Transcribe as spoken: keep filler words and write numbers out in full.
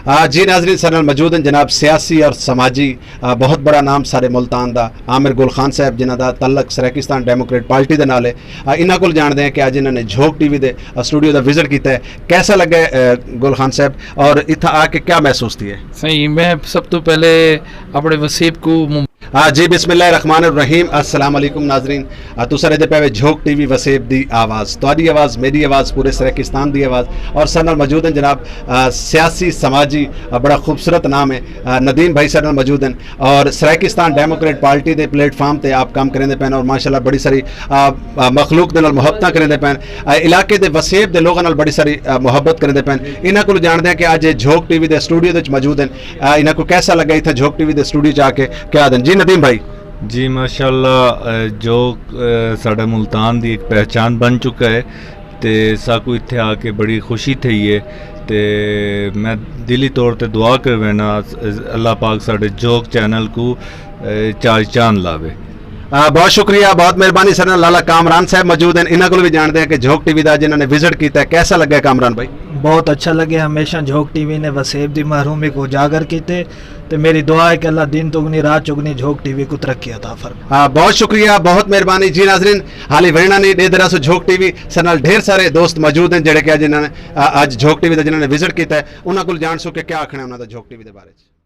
آ، جی ناظرین، سارے نال موجود ہیں جناب سیاسی اور سماجی، آ، بہت بڑا نام سارے ملتان دا، عامر گل خان صاحب، جنہاں دا تعلق سرائیکستان ڈیموکریٹ پارٹی دے نال ہے۔ آ، انہاں کول جانتے ہیں کہ اج انہاں نے جھوک ٹی وی دے، آ، سٹوڈیو دا وزٹ کیتا ہے۔ کیسا لگا ہے، آ، گل خان صاحب، اور اتھا آ کے کیا محسوس تھی ہے؟ صحیح، میں سب تو پہلے اپنے وسیب کو مم- آ، جی، بسم اللہ الرحمن الرحیم۔ السلام علیکم ناظرین۔ آ، تساں دے پے وے جھوک ٹی وی وسیب دی آواز، تہاڈی آواز، میری آواز، پورے سرائیکستان دی آواز۔ اور سارے نال موجود ہیں جناب، آ، سیاسی، سماجی، آ، بڑا خوبصورت نام ہے، آ، ندیم بھائی سارے نال موجود ہیں۔ اور سرائیکستان ڈیموکریٹ پارٹی دے پلیٹ فارم تے آپ کام کریندے پین اور ماشاءاللہ بڑی ساری، آ، آ، مخلوق دے نال محبتاں کریندے پین، آ، علاقے دے وسیب دے لوگاں نال بڑی ساری، آ، محبت کریندے پین۔ انہاں کول جانتے ہیں کہ اج اے جھوک ٹی وی دے سٹوڈیو دے وچ موجود ہیں۔ آ، انہاں کو کیسا لگا اتھے جھوک ٹی وی دے سٹوڈیو چ آ کے؟ کیا دن جی ندیم بھائی؟ جی ماشاءاللہ، اے، جھوک، اے، ساڈا ملتان دی ایک پہچان بن چکا ہے، تے ساکو اتھے آ کے بڑی خوشی تھئی ہے۔ تے میں دلی طور تے دعا کروینا، اللہ پاک ساڈے جھوک چینل کو، اے، چار چاند لاوے۔ آ، بہت شکریہ، بہت مہربانی۔ سر لالا کامران صاحب موجود ہیں، انہاں کول بھی جانتے ہیں کہ جھوک ٹی وی دا جنہاں نے وزٹ کیتا ہے، کیسا لگا ہے کامران بھائی؟ بہت اچھا لگے۔ ہمیشہ جھوک ٹی وی نے وسیب دی محرومی کو اجاگر کیتے، تے میری دعا ہے کہ اللہ دن دگنی رات چگنی جھوک ٹی وی کو ترقی عطا فرمائے۔ آ، بہت شکریہ، بہت مہربانی۔ جی ناظرین، حالی وینا نہیں دے درا سو جھوک ٹی وی سر نال ڈھیر سارے دوست موجود ہیں جڑے کہ اج انہاں نے، آ، اج جھوک ٹی وی دا جنہاں نے وزٹ کیتا ہے، انہاں کول جان سو کہ کیا آکھنا ہے انہاں دا جھوک ٹی وی دے بارے چ۔